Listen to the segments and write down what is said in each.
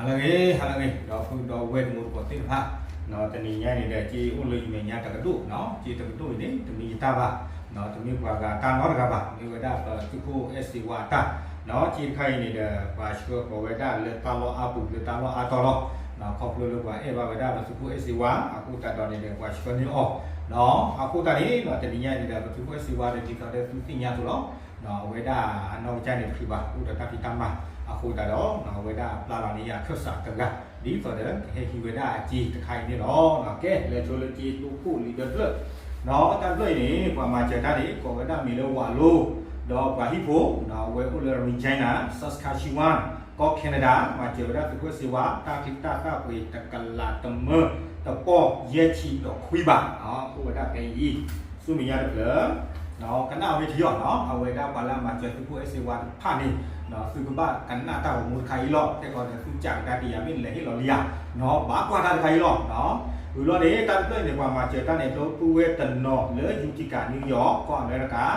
ဟါလၢအဂ့ၤ ဟါလၢအဂ့ၤ ဒီပုၢ်ဒီဝဲၢ်တံၤသကိးသ့ၣ်တဖၣ်, တနံၤညါန့ၣ်ဒီး က့အိၣ်လၢယမဲာ်ညါတကဒိၣ်, က့တကဒိၣ်အံၤန့ၣ် တမ့ၢ်ယတၢ်ဘၣ်, တမ့ၢ်ပှၤဂၤတၢ်နီတဂၤဘၣ်, မ့ၢ်ဝဲဒၣ်ပသုးခိၣ်အဲၣ်စ့ဝါအတၢ်, က့တခါအံၤန့ၣ်ဒီး ပှၤဆှၢကိးဝဲဒၣ်လၢတၢ်လီၢ်အါပူၤ လၢတၢ်လီၢ်အါတီၤလီၤ. ခီဖျိလၢပှၤအဲၣ်ဘၣ်ဝဲဒၣ်ပသုးခိၣ်အဲၣ်စ့ဝါ အဃိသတးဒီးန့ၣ်ဒီး ပှၤဆှၢန့ၢ်အီၤ, အဃိသတးန့ၣ် တနံၤညါန့ၣ်ဒီး ပသုးခိၣ်အဲၣ်စ့ဝါဒီး ဒ်သိးဒီးသုသ့ၣ်ညါအသိးလီၤ. အဝဲဒၣ်အနီၢ်ကစၢ်န့ၣ်တချုးဘၣ် အိၣ်ဒီးတၢ်ဖံးတၢ်မၤအဃိသတးဒီး အဝဲဒၣ်ပျၢ်လီၤန့ၢ်ယၤအခၢၣ်စးတဂၤ ဒ်သိးဒီးကဟဲဟံးဝဲဒၣ်အစ့တခါအံၤန့ၣ်လီၤ. ကဲ လဲၤဆိလၢက့တိခိၣ်လံာ်ဒၢတဖျၢၣ်, တၢ်တဖျၢၣ်အံၤန့ၣ် ပှၤမၤစၢၤတၢ်န့ၣ် ကိးဝဲဒၣ်မံၤလၢဝးလိ ဒီးပှၤဟံၣ်ဖိ အဝဲအိၣ်လၢ Regina Saskatchewan ကီၢ် Canada မၤစၢၤဝဲဒၣ်သုးခိၣ်အဲၣ်စ့ဝါ တၢ်ချံတၢ်သၣ်ပှ့ၤ တကလးတမၢ တပီၢ်ယဲၢ်ဆံဒီးခွံဘး အိၣ်ဝဲဒၣ်ဖဲအံၤ, ဆူမဲာ်ညါတဖျၢၣ် ကနၣ်ဝဲထံအီၤနီၤ, အဝဲဒၣ်ပှၤလၢအမၤစၢၤသုးခိၣ်အဲၣ်စ့ဝါတဖၣ်န့ၣ် သုကဘၣ်ကနၣ်တၢ်ဂီၤမူတခါအံၤလီၤ. ခဲကီးန့ၣ်သုစံးကဒါက့ၤယၤ မ့ၢ်နလဲၤဟ့ၣ်လီၤလံဧါ, ဘၣ်ကွၢ်တၢ်တခါအံၤလီၤ. ဝံၤဘျီန့ၣ် တၢ်တဖျၢၣ်အံၤန့ၣ် ပှၤမၤစၢၤတၢ်န့ၣ် ဒီပုၢ်ဝဲၢ်တနီၤလၢ Utica New York ကီၢ်အမဲရကၤ,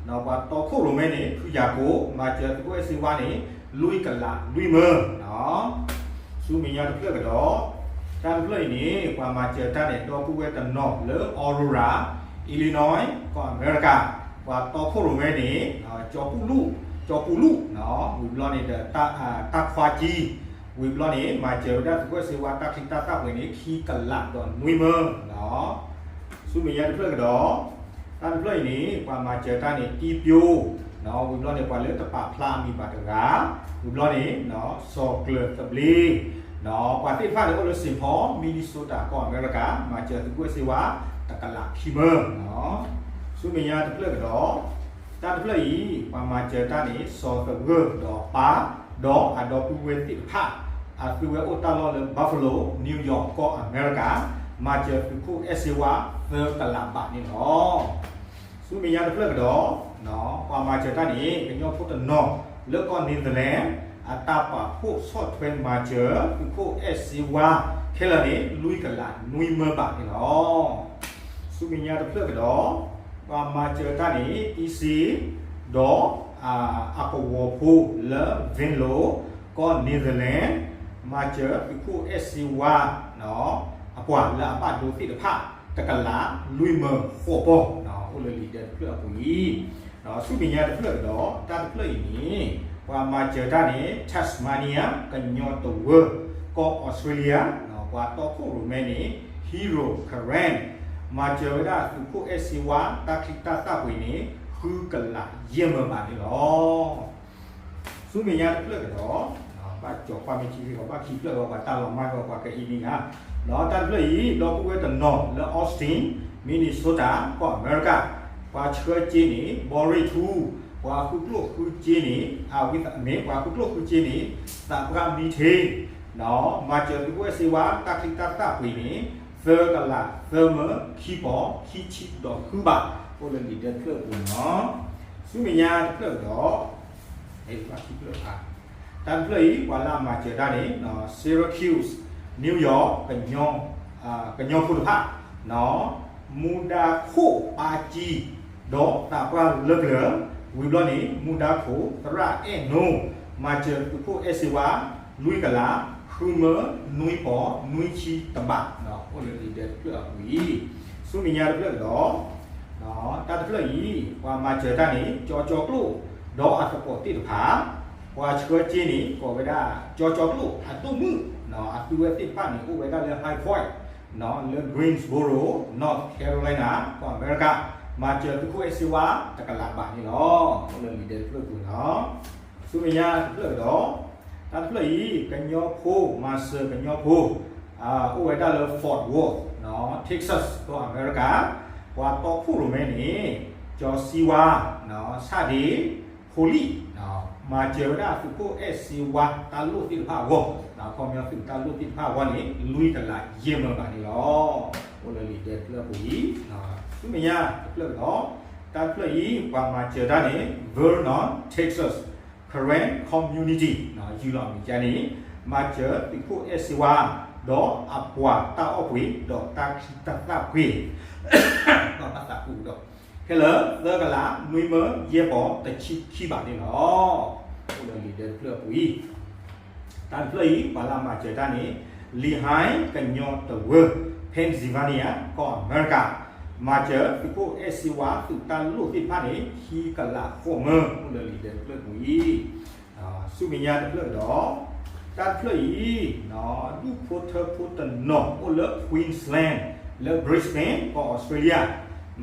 ပှၤတီခိၣ်ရိၣ်မဲန့ၣ် ဖုယၤကိာ် မၤစၢၤသုးခိၣ်အဲၣ်စ့ဝါန့ၣ် လွံၢ်ကလးလွံၢ်မၢ ဆူမဲာ်ညါတဖျၢၣ်ကဒီး, တၢ်တဖျၢၣ်အံၤန့ၣ် ပှၤမၤစၢၤတၢ်န့ၣ် ဒီပုၢ်ဝဲၢ်တနီၤလၢ Aurora, Illinois ကီၢ်အမဲရကၤ, ပှၤတီခိၣ်ရိၣ်မဲန့ၣ် ကၠီပူလူ, ကၠီပူလူ, ဝံၤဘျီန့ၣ်ဒီး တၢ်ခွါကံ, ဝံၤဘျီန့ၣ် မၤစၢၤဝဲဒၣ်သုးခိၣ်အဲၣ်စ့ဝါ တၢ်ချံတၢ်သၣ်ပှ့ၤန့ၣ် ခံကလးဒီးနွံမၢ ဆူမဲာ်ညါတဖျၢၣ်ကဒီး, တၢ်တဖျၢၣ်အံၤန့ၣ် ပှၤမၤစၢၤတၢ်န့ၣ် တံပျိ, ဝံၤဘျီန့ၣ် ပှၤလၢတပာ်ဖျါအမံၤဘၣ်တဂၤ, ဝံၤဘျီန့ၣ် စီၤကျၢၤသဘျ့, ပှၤသ့ၣ်တဖၣ်န့ၣ် အိၣ်လၢ Saint Paul, Minnesota ကီၢ်အမဲရကၤ, မၤစၢၤသုးခိၣ်အဲၣ်စ့ဝါ တကလးခံမၢ ဆူမဲာ်ညါတဖျၢၣ်ကဒီး, တၢ်တဖျၢၣ်အံၤ ပှၤမၤစၢၤတၢ်န့ၣ် စီၤသဂၢၢ်ဒီးအပၢ်, ဒီးအဒီပုၢ်ဝဲၢ်သ့ၣ်တဖၣ်, အသုဝဲအိၣ်တၢ်လီၢ်လၢ Buffalo, New York ကီၢ်အမဲရကၤ, မၤစၢၤသုးခိၣ်အဲၣ်စ့ဝါ သၢကလးဘးန့ၣ်လီၤ. ဆူမဲာ်ညါတဖျၢၣ်ကဒီး, ပှၤမၤစၢၤတၢ်န့ၣ် ကညီဖိတနီၤလၢကီၢ် Netherlands အတၢ်ပာ်ဖှိၣ်ဆီၣ်ထွဲမၤစၢၤ သုးခိၣ်အဲၣ်စ့ဝါ ခဲလၢာ်န့ၣ် လွံၢ်ကလးနွံမၢဘးန့ၣ်လီၤ. ဆူမဲာ်ညါတဖျၢၣ်ကဒီး, ပှၤမၤစၢၤတၢ်န့ၣ် တံစ့, ဒီး အကဝီၤဖိလၢ Venlo ကီၢ် Netherlands, မၤစၢၤသုးခိၣ်အဲၣ်စ့ဝါ အပှၤလၢအဘၣ်ဒိသ့ၣ်တဖၣ် တကလးလွံၢ်မၢဃိးပီၢ်, အိၣ်လၢလံာ်ဒၢတဖျၢၣ်အပူၤအံၤ, ဆူမဲာ်ညါတဖျၢၣ်ကဒီး တၢ်တဖျၢၣ်အံၤန့ၣ် ပှၤမၤစၢၤတၢ်န့ၣ် Tasmania ကညီတဝၢ ကီၢ် Australia, ပှၤတီခိၣ်ရိၣ်မဲန့ၣ် Hero Karen, မၤစၢၤဝဲဒၣ်သုးခိၣ်အဲၣ်စ့ဝါ တၢ်ချံတၢ်သၣ်ပှ့ၤန့ၣ် ဃုကလးယဲၢ်မၢဘးန့ၣ်လီၤ. ဆူမဲာ်ညါတဖျၢၣ်ကဒီး, ဘၣ်ကၠီၤကွၢ်မ့ၢ်ထံဂ့ၢ်ဂီၤ ဘၣ်ခံဖျၢၣ်ဂီၤ ပှၤတၢ်လီၤမၢ်ဂီၤ ပှၤကအံၤန့ၣ်ဧါ, ဒီးတၢ်တဖျၢၣ်အံၤ ဒီပုၢ်ဝဲၢ်တနီၤလၢ Austin, Minnesota ကီၢ်အမဲရကၤ, ပှၤဆှၢစ့န့ၣ် ဘီရ့ၣ်ထူ, ပှၤဃုကျိၣ်ဃုစ့န့ၣ် အဝံသးမ့ၢ် ပှၤဃုကျိၣ်ဃုစ့န့ၣ် သးပှၢ်မံထ့, မၤစၢၤသုးခိၣ်အဲၣ်စ့ဝါ တၢ်ချံတၢ်သၣ်ပှ့ၤန့ၣ် သၢကလးသၢမၢ ခံပီၢ် ခံဆံဒီးဃုဘး, အိၣ်လၢလံာ်ဒၢတဖျၢၣ်အပူၤန့ၣ်လီၤ. ဆူမဲာ်ညါတဖျၢၣ်ကဒီး, တၢ်တဖျၢၣ်အံၤ ပှၤလၢအမၤစၢၤတၢ်န့ၣ် Syracuse, New York ကညီဖိတဖၣ်, မူဒါခိၣ်ပၢ်ကံ ဒီးသးပှၢ်လၢပျၢၤ, ဝံၤဘျီန့ၣ် မူဒါခိၣ်သရၣ်အဲၣ်နိ, မၤစၢၤသုးခိၣ်အဲၣ်စ့ဝါ လွံၢ်ကလး ဃုမၢ နွံပီၢ် နွံဆံတဘး, အိၣ်လၢလံာ်ဒၢတဖျၢၣ်အပူၤအံၤ, ဆူမဲာ်ညါတဖျၢၣ်ကဒီး တၢ်တဖျၢၣ်အံၤ ပှၤမၤစၢၤတၢ်န့ၣ် ကၠီကၠီကျိၣ် ဒီးအသကိးသ့ၣ်တဖၣ်, ပှၤဆှၢစ့န့ၣ် ကိးဝဲဒၣ် ကၠီကၠီကျိၣ်အဒိၣ်မုၣ်, အသုဝဲသ့ၣ်တဖၣ်န့ၣ် အိၣ်ဝဲဒၣ်လၢ High Point လၢ Greensboro, North Carolina ကီၢ်အမဲရကၤ, မၤစၢၤသုးခိၣ်အဲၣ်စ့ဝါ တကလးဘးန့ၣ်လီၤ. အိၣ်လၢလံာ်ဒၢတဖျၢၣ်ပူၤန့ၣ်လီၤ. ဆူမဲာ်ညါတဖျၢၣ်ကဒီး, တၢ်တဖျၢၣ်အံၤ ကညီဖိ မၤစၢၤကညီဖိ, အိၣ်ဝဲဒၣ်လၢ Fort Worth, Texas ကီၢ်အမဲရကၤ, ပှၤတီခိၣ်ရိၣ်မဲန့ၣ် ကၠီစံဝါ, ဆၣ်ဒ့, ဖိလံၣ်, မၤစၢၤဝဲဒၣ်သုးခိၣ်အဲၣ်စ့ဝါ တၢ်လိၣ်သ့ၣ်တဖၣ်အဂီၢ်, ခီပညီသုးတၢ်လိၣ်သ့ၣ်တဖၣ်အဂီၢ်န့ၣ် လွံၢ်ကလးယဲၢ်မၢဘးန့ၣ်လီၤ. အိၣ်လၢလံာ်ဒၢတဖျၢၣ်အပူၤအံၤ, ဆူမဲာ်ညါတဖျၢၣ်ကဒီး, တၢ်တဖျၢၣ်အံၤ ပှၤမၤစၢၤတၢ်န့ၣ် Vernon, Texas, Karen Community ယုၢ်လီၤအမံၤကန့ၣ်, မၤစၢၤသုးခိၣ်အဲၣ်စ့ဝါ, ဒီးအပှၤတၢ်အီၣ်ပှ့ၤ ဒီးတၢ်ချံတၢ်သၣ်ပှ့ၤ, ဘၣ်ဘၣ်သးပူၤဒီး, ခဲလၢာ် သၢကလး နွံမၢ ယဲၢ်ပီၢ် တဆံခံဘးန့ၣ်လီၤ. အိၣ်လၢလံာ်ဒၢတဖျၢၣ်အပူၤအံၤ, တၢ်တဖျၢၣ်အံၤ ပှၤလၢအမၤစၢၤတၢ်န့ၣ် Lehigh ကညီတဝၢ Pennsylvania ကီၢ်အမဲရကၤ, မၤစၢၤသုးခိၣ်အဲၣ်စ့ဝါသုးတၢ်လိၣ်သ့ၣ်တဖၣ်န့ၣ် ခံကလးဃိးမၢ အိၣ်လၢလံာ်ဒၢတဖျၢၣ်ပူၤအံၤ ဆူမဲာ်ညါတဖျၢၣ်ကဒီး, တၢ်တဖျၢၣ်အံၤ ဒူၣ်ဖိထၢဖိတနီၤအိၣ်လၢ Queensland လၢ Brisbane ကီၢ်အီစထြ့လယါ,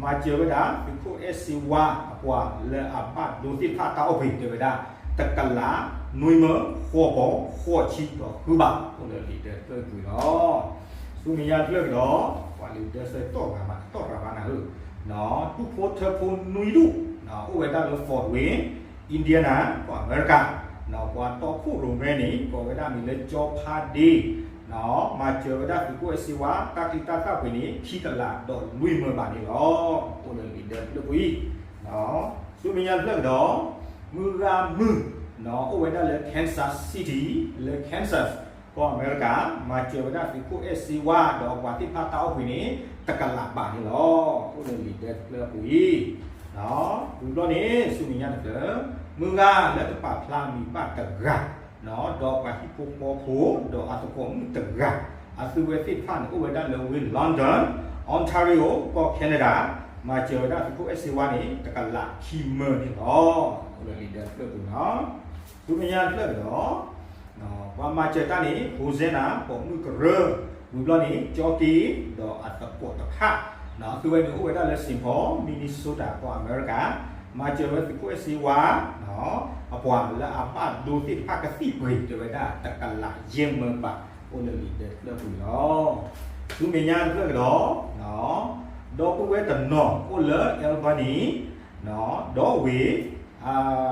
မၤစၢၤဝဲဒၣ်သုးခိၣ်အဲၣ်စ့ဝါအပှၤလၢအဘၣ်ဒိသ့ၣ်တဖၣ်တၢ်အီၣ်ပှ့ၤတဲဝဲဒၣ် တကလးနွံမၢဃိးကီးဃိးဆံဒီးဃုဘး အိၣ်လၢလံာ်ဒၢတဖျၢၣ်ပူၤလီၤ. ဆူမဲာ်ညါတဖျၢၣ်ကဒီး ပှၤလံာ်ဒၢစဲတီၢ်ရၤမး တီၢ်ရၤမးနၤဧၢ, ဒူၣ်ဖိထၢဖိနွံဒူၣ် အိၣ်ဝဲဒၣ်လၢ Fort Wayne Indiana ကီၢ်အမဲရကၤ, ပှၤတီခိၣ်ရိၣ်မဲန့ၣ် ကိးဝဲဒၣ်မံၤလၢကၠီဖါဒ့, မၤစၢၤဝဲဒၣ်သုးခိၣ်အဲၣ်စ့ဝါ တၢ်ချံတၢ်သၣ်ပှ့ၤန့ၣ် ခံကလးဒီးလွံၢ်မၢဘးန့ၣ်လီၤ. အိၣ်လၢလံာ်ဒၢတဖျၢၣ်ပူၤအံၤ, ဆူမဲာ်ညါတဖျၢၣ်ကဒီး မုၢ်ဂၤမုၢ် အိၣ်ဝဲဒၣ်လၢ Kansas City လၢ Kansas ကီၢ်အမဲရကၤ, မၤစၢၤဝဲဒၣ်သုးခိၣ်အဲၣ်စ့ဝါ ဒီးပှၤသ့ၣ်တဖၣ်တၢ်အီၣ်ပှ့ၤန့ၣ် တကလးဘးန့ၣ်လီၤ. အိၣ်လၢလံာ်ဒၢတဖျၢၣ်အပူၤအံၤ, ဝံၤဘျီန့ၣ် ဆူမဲာ်ညါတဖျၢၣ် မုၢ်ဂၤလၢတပာ်ဖျါမံၤဘၣ်တဂၤ ဒီးပှၤဟံၣ်ဖိဃီဖိ ဒီးအသကိးမုၣ်တဂၤ အသုဝဲသ့ၣ်တဖၣ်န့ၣ် အိၣ်ဝဲဒၣ်လၢဝ့ၢ် London Ontario ကီၢ် Canada, မၤစၢၤဝဲဒၣ်သုးခိၣ်အဲၣ်စ့ဝါန့ၣ် တကလးခံမၢန့ၣ်လီၤ. အိၣ်လၢလံာ်ဒၢတဖျၢၣ်ပူၤနီၤ, ဆူမဲာ်ညါတဖျၢၣ်ကဒီး ပှၤမၤစၢၤတၢ်န့ၣ် Hosanna ပိာ်မုၣ်ကရၢ, ဝံၤဘျီန့ၣ် ကၠီက့ ဒီးအသကိးတဖၣ်, သုဝဲန့ၣ်အိၣ်ဝဲဒၣ်လၢ Saint Paul Minnesota ကီၢ်အမဲရကၤ, မၤစၢၤဝဲသုးခိၣ်အဲၣ်စ့ဝါ အပှၤလၢအဘၣ်ဒိသ့ၣ်တဖၣ်ကသံၣ်ပှ့ၤတဲဝဲဒၣ် တကလးယဲၢ်မၢဘး အိၣ်လၢလံာ်ဒၢတဖျၢၣ်ပူၤလီၤ. ဆူမဲာ်ညါတဖျၢၣ်ကဒီး ဒီပုၢ်ဝဲၢ်တနီၤအိၣ်လၢ Albany ဒီးဝ့ၢ်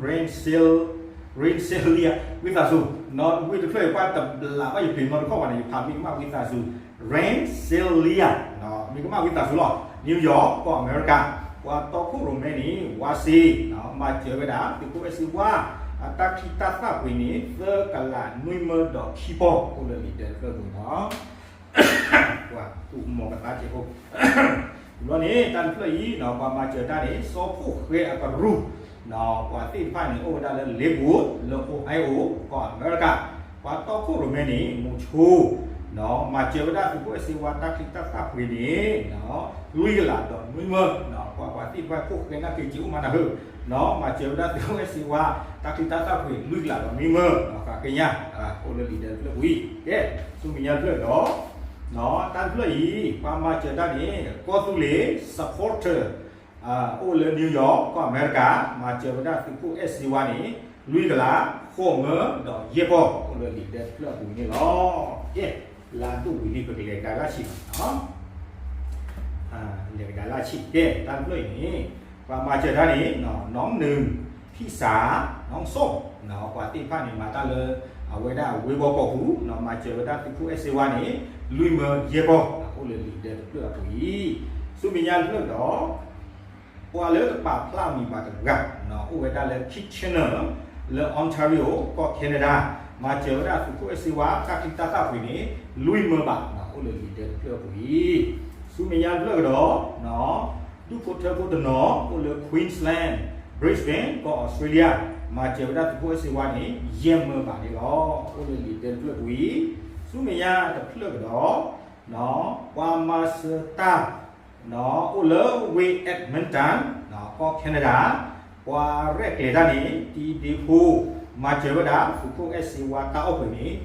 Rensselaer, Rensselaer ဝံသးစူၤ, ဝ့ၢ်တဖျၢၣ်အံၤ ပှၤတဘျးဘၣ်ယပျ့ၤနီတခီၣ်ဘၣ်န့ၣ် ယဖးမ့ၢ်ကမၣ်ဝံသးစူၤ, Rensselaer မ့ၢ်ကမၣ်ဝံသးစူၤလီၤ, New York ကီၢ်အမဲရကၤ, ပှၤတီခိၣ်ရိၣ်မဲန့ၣ် ဝါစ့, မၤစၢၤဝဲဒၣ် သုးခိၣ်အဲၣ်စ့ဝါ အတၢ်ချံတၢ်သၣ်ပှ့ၤန့ၣ် သၢကလးနွံမၢဒီးခံပီၢ် အိၣ်လၢလံာ်ဒၢတဖျၢၣ်ပူၤလီၤ. ပှၤသူၣ်မီၤကသါစဲးဖိ, ဘျီန့ၣ် တၢ်တဖျၢၣ်အံၤ ပှၤမၤစၢၤတၢ်န့ၣ် စီၤဖိၣ်ဃဲအကရူၢ်, ပှၤသ့ၣ်တဖၣ်န့ၣ် အိၣ်ဝဲဒၣ်လၢ Lakewood လၢ Ohio ကီၢ်အမဲရကၤ, ပှၤတီခိၣ်ရိၣ်မဲန့ၣ် မိၤဆိ, မၤစၢၤဝဲဒၣ်သုးခိၣ်အဲၣ်စ့ဝါတၢ်ချံတၢ်သၣ်ပှ့ၤန့ၣ် လွံၢ်ကလးဒီးနွံမၢ, ပှၤပှၤသ့ၣ်တဖၣ်ဖိၣ်ဃဲနာ်က့ၤက့ၤအိၣ်မးနၤဧၢ, မၤစၢၤဝဲဒၣ်သုးခိၣ်အဲၣ်စ့ဝါ တၢ်ချံတၢ်သၣ်ပှ့ၤလွံၢ်ကလးဒီးနွံမၢ, ဃးကညါ အိၣ်လၢလံာ်ဒၢတဖျၢၣ်ပူၤအံၤ, ကဲ ဆူမဲာ်ညါတဖျၢၣ်ဒီး တၢ်တဖျၢၣ်အံၤ ပှၤမၤစၢၤတၢ်န့ၣ် ကီၢ်သူလ့ၤ supporter အိၣ်လၢ New York ကီၢ်အမဲရကၤ, မၤစၢၤဝဲဒၣ်သုးခိၣ်အဲၣ်စ့ဝါန့ၣ် လွံၢ်ကလး ဃိးမၢဒီးယဲၢ်ပီၢ် အိၣ်လၢလံာ်ဒၢတဖျၢၣ်အပူၤန့ၣ်လီၤ. ကဲ လါဒိၣ်ဝံၤလံ ပကလဲၤကဒါလၢဆံးနီၤ, လဲၤကဒါလၢဆံး, ကဲ တၢ်တဖျၢၣ်အံၤန့ၣ် ပှၤမၤစၢၤတၢ်န့ၣ် နီၢ်နုၢ် ဖံၣ်စၢ် နီၢ်စိၣ်, ပှၤသ့ၣ်တဖၣ်န့ၣ် မၤတၢ်လၢ အဝဲဒၣ်အဝ့ၢ်ဘီကီၢ်ပူၤ, မၤစၢၤဝဲဒၣ်သုးခိၣ်အဲၣ်စ့ဝါန့ၣ် လွံၢ်မၢယဲၢ်ပီၢ် အိၣ်လၢလံာ်ဒၢတဖျၢၣ်အပူၤအံၤ, ဆူမဲာ်ညါတဖျၢၣ်ဒီး ပှၤလၢတပာ်ဖျါမံၤဘၣ်တဂၤ အိၣ်ဝဲဒၣ်လၢ Kitchener လၢ Ontario ကီၢ် Canada, မၤစၢၤဝဲဒၣ်သုးခိၣ်အဲၣ်စ့ဝါ တၢ်ချံတၢ်သၣ်ပှ့ၤန့ၣ် လွံၢ်မၢဘၣ် အိၣ်လၢလံာ်ဒၢတဖျၢၣ်အပူၤအံၤ, ဆူမဲာ်ညါတဖျၢၣ်ကဒီး ဒူၣ်ဖိထၢဖိတနီၤ အိၣ်လၢ Queensland, Brisbane ကီၢ်အီစထြ့လယါ, မၤစၢၤဝဲဒၣ်သုးခိၣ်အဲၣ်စ့ဝါန့ၣ် ယဲၢ်မၢဘၣ်န့ၣ်လီၤ. အိၣ်လၢလံာ်ဒၢတဖျၢၣ်အပူၤအံၤ, ဆူမဲာ်ညါတဖျၢၣ်ကဒီး ပှၤမၤစၢၤတၢ် အိၣ်လၢဝ့ၢ် Edmonton ကီၢ် Canada, ပှၤရဲၣ်ကျဲၤတၢ်န့ၣ် တံဒ့ဖိ မၤစၢၤဝဲဒၣ် သုးခိၣ်အဲၣ်စ့ဝါတၢ်အီၣ်ပှ့ၤန့ၣ်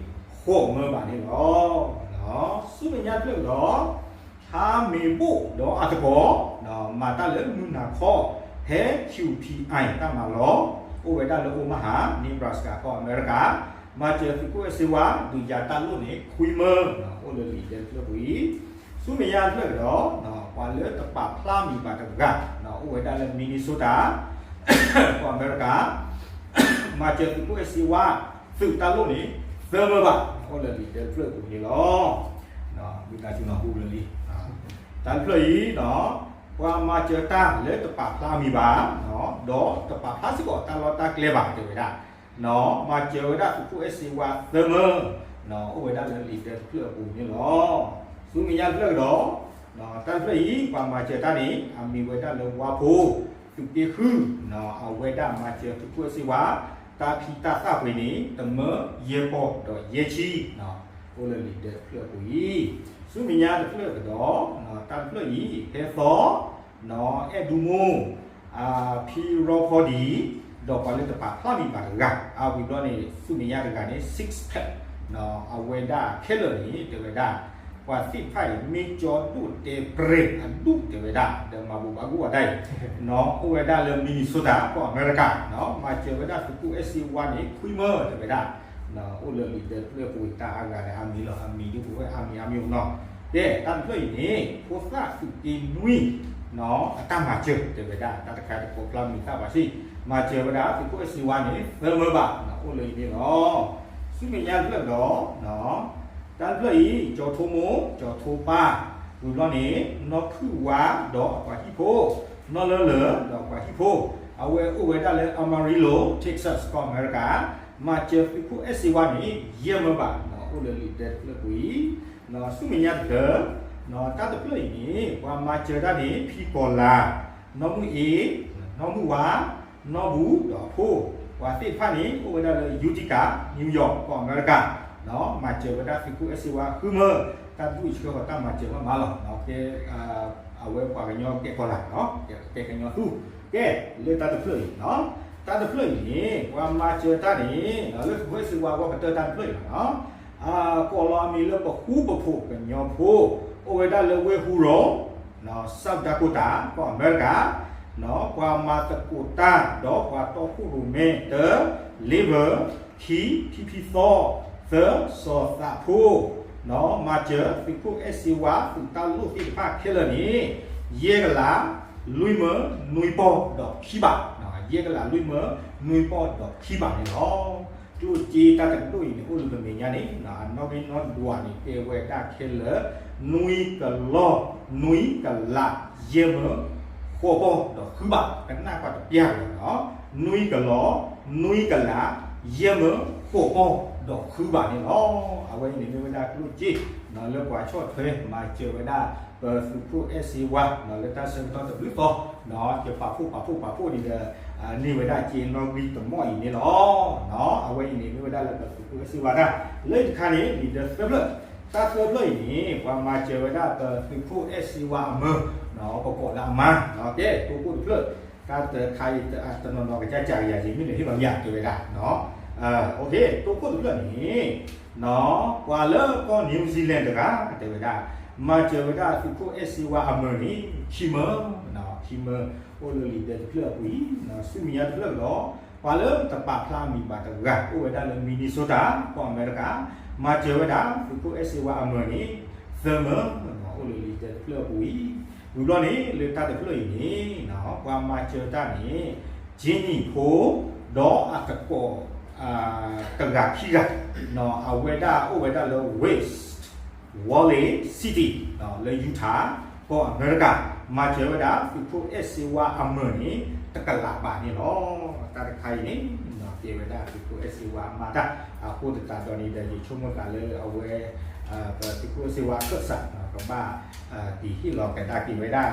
ဃိးမၢဘၣ်န့ၣ်လီၤ. ဆူမဲာ်ညါတဖျၢၣ်ကဒီး ဟါမ့ၤဘိၣ်ဒီးအသကိး မၤတၢ်လၢမုၢ်နၤခီ ဖဲ Q T I တၢ်မၤလီၢ် အိၣ်ဝဲဒၣ်လၢ Omaha, Nebraska ကီၢ်အမဲရကၤ, မၤစၢၤသုးခိၣ်အဲၣ်စ့ဝါ ဒုးယၤတၢ်လိၣ်န့ၣ် ခွံမၢ အိၣ်လၢလံာ်ဒၢတဖျၢၣ်ပူၤအံၤ, ဆူမဲာ်ညါတဖျၢၣ်ကဒီး ပှၤလၢတပာ်ဖျါမံၤဘၣ်တဂၤ အိၣ်ဝဲဒၣ်လၢ Minnesota ကီၢ်အမဲရကၤ, မၤစၢၤသုးခိၣ်အဲၣ်စ့ဝါ သုးတၢ်လိၣ်န့ၣ် သၢမၢဘၣ် အိၣ်လၢလံာ်ဒၢတဖျၢၣ်ပူၤန့ၣ်လီၤ. ဝံသးစူၤနီၤ ဟူလၢလံ တၢ်တဖျၢၣ်အံၤ ပှၤမၤစၢၤတၢ်လၢတပာ်ဖျါမံၤဘၣ် ဒီးတပာ်ဖျါစ့ၢ်ကီးတၢ်လီၢ်တၢ်ကျဲဘၣ်တဲဝဲဒၣ်, မၤစၢၤဝဲဒၣ်သုးခိၣ်အဲၣ်စ့ဝါသၢမၢ အိၣ်ဝဲဒၣ်လၢလံာ်ဒၢတဖျၢၣ်အပူၤန့ၣ်လီၤ. ဆူမဲာ်ညါတဖျၢၣ်ကဒီး တၢ်တဖျၢၣ်အံၤ ပှၤမၤစၢၤတၢ်န့ၣ် အမ့ၢ်ဝဲဒၣ်လၢဝါဖိ သုးက့ဃု အဝဲဒၣ်မၤစၢၤသုးခိၣ်အဲၣ်စ့ဝါ တၢ်ဖံးတၢ်သၣ်ပှ့ၤန့ၣ် တမၢယဲၢ်ပီၢ်ဒီးယဲၢ်ဆံ, အိၣ်လၢလံာ်ဒၢတဖျၢၣ်အပူၤအံၤ, ဆူမဲာ်ညါတဖျၢၣ်ကဒီး, တၢ်တဖျၢၣ်အံၤ ဟဲသီ အဲၣ်ဒူမိၢ် ဖံရီဖီဒံ ဒီးပှၤလၢတပာ်ဖျါမံၤဘၣ်တဂၤ, အဝံၤဘျီန့ၣ် ဆူမဲာ်ညါတဂၤန့ၣ် six pack, အဝဲဒၣ်ခဲလၢာ်န့ၣ် တဲဝဲဒၣ် ပှၤသ့ၣ်တဖၣ်အံၤ မ့ၢ်ကၠီဒိၣ်တဲပြဲၤအဒူၣ်တဲဝဲဒၣ် ဒီးမၤဘူၣ်ဘၣ်ဂိၣ်ဝဲဒၣ်အံၤ, အိၣ်ဝဲဒၣ်လၢ Minnesota ကီၢ်အမဲရကၤ, မၤစၢၤဝဲဒၣ်သုးခိၣ်အဲၣ်စ့ဝါန့ၣ် ခွံမၢတဲဝဲဒၣ်, အိၣ်လၢလံာ်ဒၢတဖျၢၣ်အပူၤ တၢ်အါဂၤဒီးအါမံၤလီၤ, အါမံၤဒ်ပဝဲအါမံၤအါမံၤနီၤ, ကဲ တၢ်တဖျၢၣ်အံၤန့ၣ် ဖိသၣ်သုးက့နွံ အတၢ်မၤစၢၤတဲဝဲဒၣ် တၢ်တခါတကိးဖျါမံၤသၣ်ဘၣ်စံး, မၤစၢၤဝဲဒၣ်သုးခိၣ်အဲၣ်စ့ဝါန့ၣ် သၢမၢဘၣ်, အိၣ်လၢအံၤန့ၣ်လီၤ. ဆူမဲာ်ညါတဖျၢၣ်ဒီး တၢ်တဖျၢၣ်အံၤ ကၠီၤထိမိၢ် ကၠီၤထိပၢ်, ဝံၤဘျီန့ၣ် နီၢ်ဖုၣ်ဝါဒီးအပှၤဟံၣ်ဖိ, နီၢ်လၢလၢဒီးအပှၤဟံၣ်ဖိ, အဝဲအိၣ်ဝဲဒၣ်လၢ Amarillo Texas ကီၢ်အမဲရကၤ, မၤစၢၤသုးခိၣ်အဲၣ်စ့ဝါန့ၣ် ယဲၢ်မၢဘၣ်, အိၣ်လၢလံာ်ဒၢတဖျၢၣ်အပူၤအံၤ, ဆူမဲာ်ညါတဖျၢၣ်, တၢ်တဖျၢၣ်အံၤန့ၣ် ပှၤမၤစၢၤတၢ်န့ၣ် ဖံကီၤလၤ, နီၢ်မုၢ်အ့, နီၢ်မုၢ်ဝါ, နီၢ်ဘူဒီးအဖိ, ပှၤသ့ၣ်တဖၣ်န့ၣ် အိၣ်ဝဲဒၣ်လၢ Utica, New York ကီၢ်အမဲရကၤ, မၤစၢၤဝဲဒၣ်သုးခိၣ်အဲၣ်စ့ဝါ ဃုမၢ, တၢ်ဒူၣ်အံၤဆှၢဃီၤတၢ်မၤစၢၤမးမးလီၤ, ကဲ အဝဲပှၤကညီကဲကီၤလၤ, ကဲကညီသူ, ကဲ လၢတၢ်တဖျၢၣ်အံၤ, တၢ်တဖျၢၣ်အံၤန့ၣ် ပှၤမၤစၢၤတၢ်န့ၣ် လၢသုးခိၣ်အဲၣ်စ့ဝါအဂီၢ်ကတၢၢ်တၢ်တဖျၢၣ်အံၤလီၤ, ကိးလီၤအမံၤလၢပဃူပဖိးကညီဖိ, အိၣ်ဝဲဒၣ်လၢဝ့ၢ်ဟူရိၤ South Dakota ကီၢ်အမဲရကၤ, ပှၤမၤသကိးတၢ်ဒီးပှၤတီခိၣ်ရိၣ်မဲတၢ, လ့ဘၢၣ်, ခံ, ဖံဖံသီ, သၢ, စီၤသးဖိ, မၤစၢၤသုးခိၣ်အဲၣ်စ့ဝါ သုးတၢ်လိၣ်သ့ၣ်တဖၣ်ခဲလၢာ်န့ၣ် ယဲၢ်ကလး လွံၢ်မၢ နွံပီၢ်ဒီးခံဘး, ယဲၢ်ကလး လွံၢ်မၢ နွံပီၢ်ဒီးခံဘးန့ၣ်လီၤ. ကျိၣ်စ့တၢ်တကဒိၣ်အံၤန့ၣ် အိၣ်လၢပမဲာ်ညါန့ၣ် အနီၣ်ဂံၢ်နီၣ်ဒွးန့ၣ် တဲဝဲဒၣ်ခဲလၢာ် နွံကလီ နွံကလး ယဲၢ်မၢ ဃိးပီၢ်ဒီးဃုဘး, ကနၣ်ကွၢ်တပျၢ်လီၤ, နွံကလီ နွံကလး ယဲၢ်မၢ ဃိးပီၢ်ဒီးဃုဘးန့ၣ်လီၤ. အဝဲအံၤန့ၣ်မ့ၢ်ဝဲဒၣ်ကျိၣ်စ့ လၢပှၤဆီၣ်ထွဲမၤစၢၤဝဲဒၣ် ပသုးခိၣ်အဲၣ်စ့ဝါ လၢတၢ်ဆၢကတီၢ်တဘျုးသီ ကပာ်ဖှိၣ်ပာ်ဖှိၣ်ပာ်ဖှိၣ်န့ၣ်ဒီး န့ၢ်ဝဲဒၣ်စ့နီၣ်ဂံၢ်တမီၢ်အံၤန့ၣ်လီၤ. အဝဲအံၤန့ၣ်မ့ၢ်ဝဲဒၣ်လၢပသုးခိၣ်အဲၣ်စ့ဝါတၢ် လၢတခါန့ၣ် လံာ်ဒၢသၢဖျၢၣ်, တၢ်သၢဖျၢၣ်အံၤန့ၣ် ပှၤမၤစၢၤဝဲဒၣ်ပသုးခိၣ်အဲၣ်စ့ဝါအမၢ, ပကိးလၢအမါ, ကဲ တိခိၣ်တဖျၢၣ်, တၢ်တခါအံၤ တနီၤနီၤကစၢ်ကစၢ်ကယၤယံၤမ့ၢ်န့ၣ်ဟ့ၣ်လီၤယၤတဲဝဲဒၣ်, တိခိၣ်တဖျၢၣ်န့ၣ် ပှၤလၢကီၢ် New Zealand တဂၤ တဲဝဲဒၣ် မၤစၢၤဝဲဒၣ်သုးခိၣ်အဲၣ်စ့ဝါအမၢန့ၣ် ခံမၢ, ခံမၢ အိၣ်လၢလံာ်ဒၢတဖျၢၣ်အပူၤအံၤ, ဆူမဲာ်ညါတဖျၢၣ်ဒီး ပှၤလၢတပာ်ဖျါမံၤဘၣ်တဂၤ အိၣ်ဝဲဒၣ်လၢ Minnesota ကီၢ်အမဲရကၤ, မၤစၢၤဝဲဒၣ်သုးခိၣ်အဲၣ်စ့ဝါအမၢန့ၣ် သၢမၢ, အိၣ်လၢလံာ်ဒၢတဖျၢၣ်အပူၤအံၤ, ဝံၤဘျီန့ၣ် လၢတၢ်တဖျၢၣ်အံၤန့ၣ် ပှၤမၤစၢၤတၢ်န့ၣ် ကၠ့နံၣ်ဖိ ဒီးအသကိး တဂၤခံဂၤ, အဝဲဒၣ်အိၣ်ဝဲဒၣ်လၢ West Valley City လၢ Utah ကီၢ်အမဲရကၤ, မၤစၢၤဝဲဒၣ်သုးခိၣ်အဲၣ်စ့ဝါအမၢန့ၣ် တကလးဘးန့ၣ်လီၤ. တၢ်တခါအံၤန့ၣ် တဲဝဲဒၣ်သုးခိၣ်အဲၣ်စ့ဝါအမၤတၢ်, အဃိသတးဒီးန့ၣ်ဒီး ယဆိကမိၣ်သးလၢအဝဲ ပသုးခိၣ်အဲၣ်စ့ဝါအခၢၣ်စး ကဘၣ် ဒ်ဟ့ၣ်လီၤကဒါက့ၤဝဲဒၣ်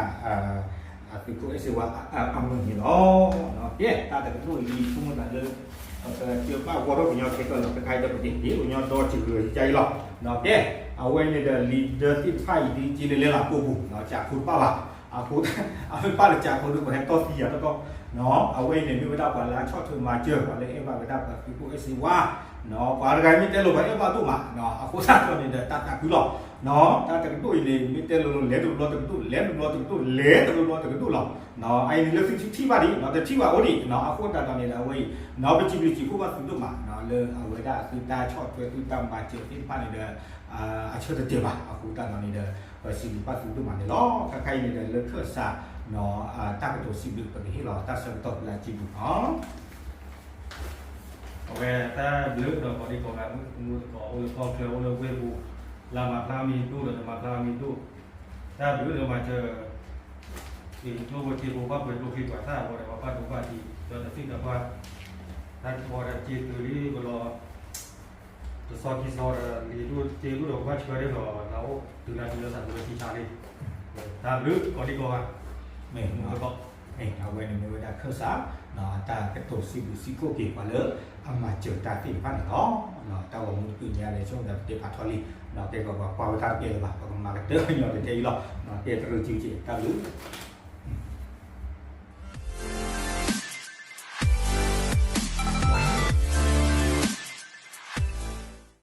သုးခိၣ်အဲၣ်စ့ဝါအမၢန့ၣ်လီၤ. ကဲ တၢ်တကဒိၣ်အံၤ ယဆိကမိၣ်သးလၢ ပကစၢၢ်ဘၣ်ဂီၤထီၣ်ကညီခဲကၢၢ်လီၤ, တခါအံၤဒီးပကဟ့ၣ်ကညီဒီစၢၤဂၢၢ်ယါအံၤလီၤ. ကဲ အဝဲန့ၣ်ဒီးလံာ်ဒၢသ့ၣ်တဖၣ်အံၤဒ်က့လၢလဲၤလီၤကိးပူၤ ကၠးခိတဘၣ်ဘၣ်, အဃိ အမ့ၢ်ဘၣ်လၢကၠးခိဒီး ပှၤဟဲတီၢ်သံယၤတီတီ, အဝဲအံၤန့ၣ် မ့ၢ်ဝဲဒၣ်ပှၤလၢအဆီၣ်ထွဲမၤစၢၤ ပှၤလၢအဲၣ်ဘၣ်ဝဲဒၣ်ပသုးခိၣ်အဲၣ်စ့ဝါ, ပှၤတဂၤမ့ၢ်တဲလိာ်ပှၤအဲၣ်ဘၣ်ဒိၣ်မး, အဃိသတးဒီးန့ၣ်ဒီး တၢ်သးခုလီၤ. တၢ်တကဒိၣ်အံၤန့ၣ် မ့ၢ်တဲလိာ်လိာ် လဲၤတဘျီတကဒိၣ် လဲၤတဘျီတကဒိၣ် လဲၤတဘျီတကဒိၣ်လီၤ. အအံၤန့ၣ်လၢသုထံၣ်ဘၣ်ဒံး တထံၣ်ဘၣ်အိၣ်ဒံး, အဃိသတးဒီးန့ၣ်ဒီး အဝဲအံၤ ပစံးဘျုးစံးဖှိၣ်ဘၣ်သုဒိၣ်မး လၢအဝဲဒၣ်သုတၢ်ဆီၣ်ထွဲ သုတၢ်မၤစၢၤသ့ၣ်တဖၣ်န့ၣ်ဒီး အဆၢတတဲာ်ဘၣ်, အဃိသတးဒီးန့ၣ်ဒီး ပစံးဘျုးဘၣ်သုဒိၣ်မးန့ၣ်လီၤ. ခဲခါအံၤန့ၣ်ဒီး လၢခၢၣ်စး တၢ်ကတိၤစံးဘျုး ပကဟ့ၣ်လီၤတၢ်ဆၢကတီၢ်ဖဲလၢအစုပူၤလီၤ. အဝဲတၢ်ဘျုးဒီးကိးဒံကိးဂၤ မုၢ်သကိး အိၣ်လၢကီၢ်ချၢ အိၣ်လၢဝ့ၢ်ပူၤ လၢမၤဖျါမံၤဒိၣ်ဒီးတမၤဖျါမံၤဒိၣ်, တၢ်ဘျုးဒီးမၤစၢၤ အံၤ ကျိၣ်ဖိစ့ဖိ ဘၣ်ပှဲၤကျိချံပှၤသၣ်အဂီၢ်ဒီး ပှၤဘၣ်ဒိဘၣ်ထံး ဒီးတသံၣ်တပှၢ် တၢ်ကီဒီးစ့သုးလံပလီၤ တစီခံစီဒီး လံာ်ဒိၣ်စ့ဒိၣ်ဒီးကဘၣ်ဆှၢဒၣ်ဒီး လၢအိၣ်တုၤလၢတုၤလၢသးပူၤလၢခံဆါလံ, တၢ်ဘျုးကိးဒံကိးဂၤ မ့ၢ်မုၢ်သကိး အဝဲန့ၣ်မ့ၢ်ဝဲဒၣ်ခၢၣ်စး တၢ်ကတိၤစံးဘျုးစံးဖှိၣ်က့ၤပှၤလၢအမၤစၢၤတၢ်သ့ၣ်တဖၣ်န့ၣ်လီၤ. တၢ်ဂီၤမူတကုညါလၢဆိကမိၣ်သးပတဲဖးထီလံ, ကဲပှၤကွၢ်ဝဲတၢ်တကဲလၢၤဘၣ် ပကမၤကတၢၢ်ညီတတဲအံၤလီၤ. ကဲတရူးစုက့ၤ တၢ်ဘျုး